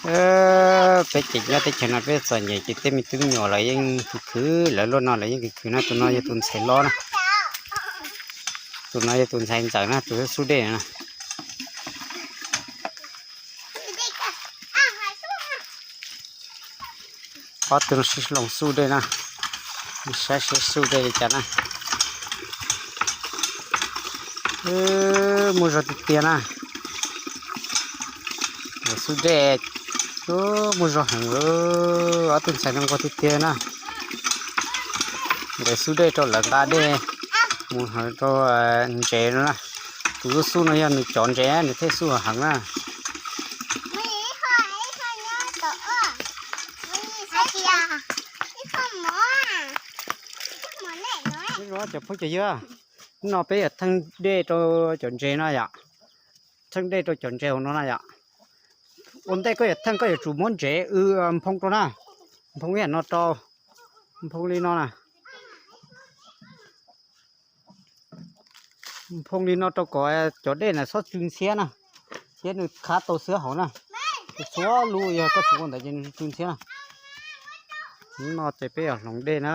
Peb ces nyob teb chaws no peb txom nyem ces tej me tub me nyuam lawv yeej khwv khwv, lawv luaj no lawv yeej khwv khwv na. Tus no yog tus ntxhais hlob na, tus no yog tus ntxhais ntxawm na, tus xub dej na. Ob tug no sib hloov xub dej na, saib seb xub dej li cas na. Muaj zog tiag tiag na. Xub dej muaj zog heev, ob tug ntxhais no nquag tiag tiag na. Nqis xub dej rau lawv nqa dej mus hauv rau ntses no na. Tus xub xub no yog nws cov ntses nws thiaj xub heev na. Cov phooj cov ywg, hnub no peb yuav theej dej rau cov ntses no yom. Theej dej rau cov ntses hauv no na yom. Ua ntej koj yuav theej koj yuav tsum muab ntses w nphoo rau na. Nphoo ib yam no rau, nphoo li no na. Nphoo li no rau kom cov dej na txhob tsw ntxhiab na, thiab nws khav tau xwb hauv na. Txhua lub yog koj tsis ua ntawd ces nws tsw ntxhiab na. Hnub no ces peb yuav hloov dej na.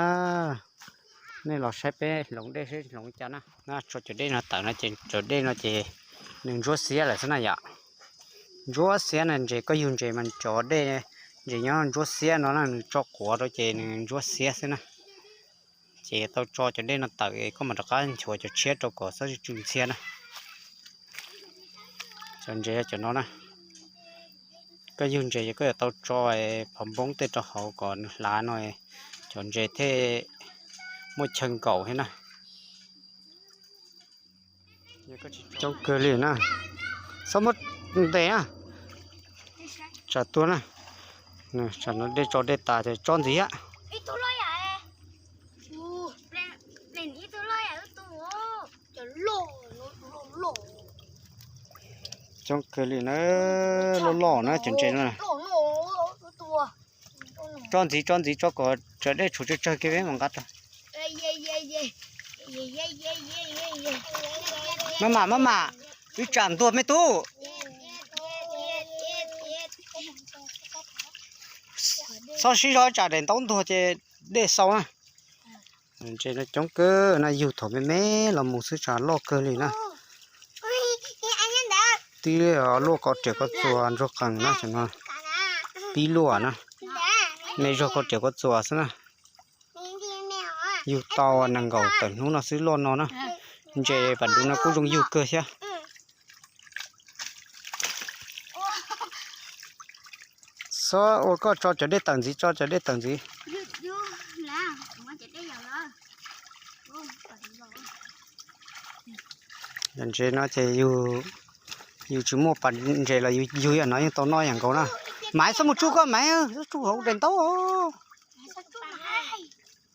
Nej los saib peb hloov dej seb hloov li cas na. Tso cov dej no tawm no ces cov dej no ces nws ntsuab xiab lawm xwb na yom. Ntsuab xiab na, ntses koj yug ntses mas cov dej, ntses nyob ntsuab xiab no na, nws tso quav rau ces nws ntsuab xiab xwb na. Ces yuav tau tso cov dej no tawm koj mam rov qab nchuav cov tshiab rau kom txhob tsw ntxhiab na. Cov ntses cov no na, koj yug ntses ces koj yuav tau tso phov npoob tej rau hauv kom nws hlav no, cov ntses thiaj muaj chaw nkaum thiab na. Coob kawg li na, txhob muab ntes na. Tsam tuag na, tsam no dej tso dej tas ces tso ntxiv thiab. Coob kawg li na, loj loj na cov ntses no. Tso ntxiv tso ntxiv tso kom tsav dej tshuav tsawg tsawg kiag peb mam nqa rau. Maj mam maj mam, wb tsam ntuag me tub. Txhob sib zog tsam daim ntaub ntuag ces dej xau na. Ntses no coob kawg na, yug thaum me me los mus xwb tsam loj kawg li na. Tib luaj koj riam koj txuas ntsuag qees na, tib luaj na, me zog koj riam koj txuas xwb na. Yug tau nees nkaum tawm hnub no xwb loj no na. Ntses pas duv no kuj zoo yug kawg thiab. Txhob ua koj tso cov dej tawm ntxiv, tso cov dej tawm ntxiv. Ntses no ces yug tsis muaj pas ntses los yug yam no yeej tau noj yam nkaus na. Maiv, txhob mus tsuj koj Maiv, txhob tsuj hauv daim ntaub.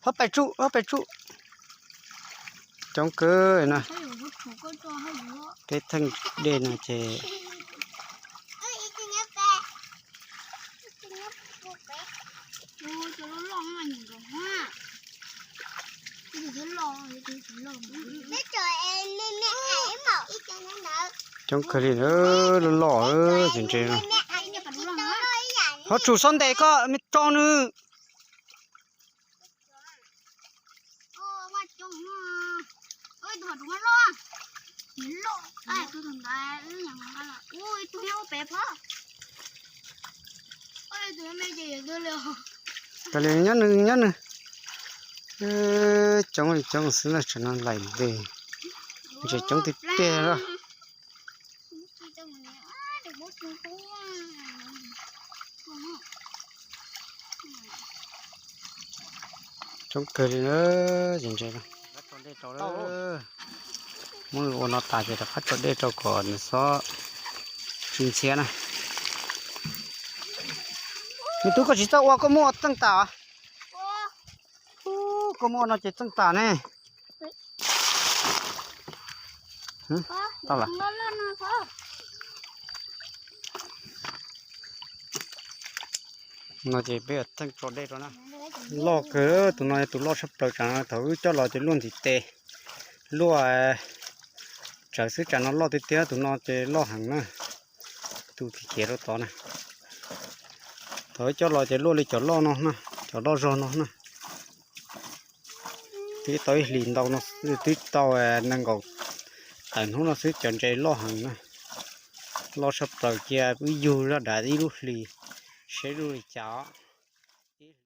Txhob pais tsuj, txhob pais tsuj. Coob kawg na. Peb theej dej no ces coob kawg li, loj loj ces ntses no. Ho tsum xob ntes koj me tso nws. Kav liam nyob nws nyob nws. Coob li coob xwb na, tsam no laim ntes, ntses coob tiag tiag. Coob kawg li na, ces ntses no. Muab ua no tas ces rov qab tso dej rau kom nws xob tsw ntxhiab na. Me tub, koj tsis txawj ua koj muab ua txeej tas. Koj muab ua no ces txeej tas ne. Tau lawm. No ces peb theej tso dej rau na. Loj kawg, tus no yog tus loj tshaj plaws, tsam no thaum wb coj los ces luaj ntiv tes, luaj tsawv xwb, tsam no loj tiag tiag, tus no ces loj heev na. Tus khiav rau tod na. Thaum coj los ces luaj li cov loj no na, cov loj zog no na. Twb tau ib hlis ntau no, twb tau nees nkaum tawm hnub no xwb, cov ntses loj heev na. Loj tshaj plaws cia wb yug zaj dav ib lub hlis, seb zoo li cas.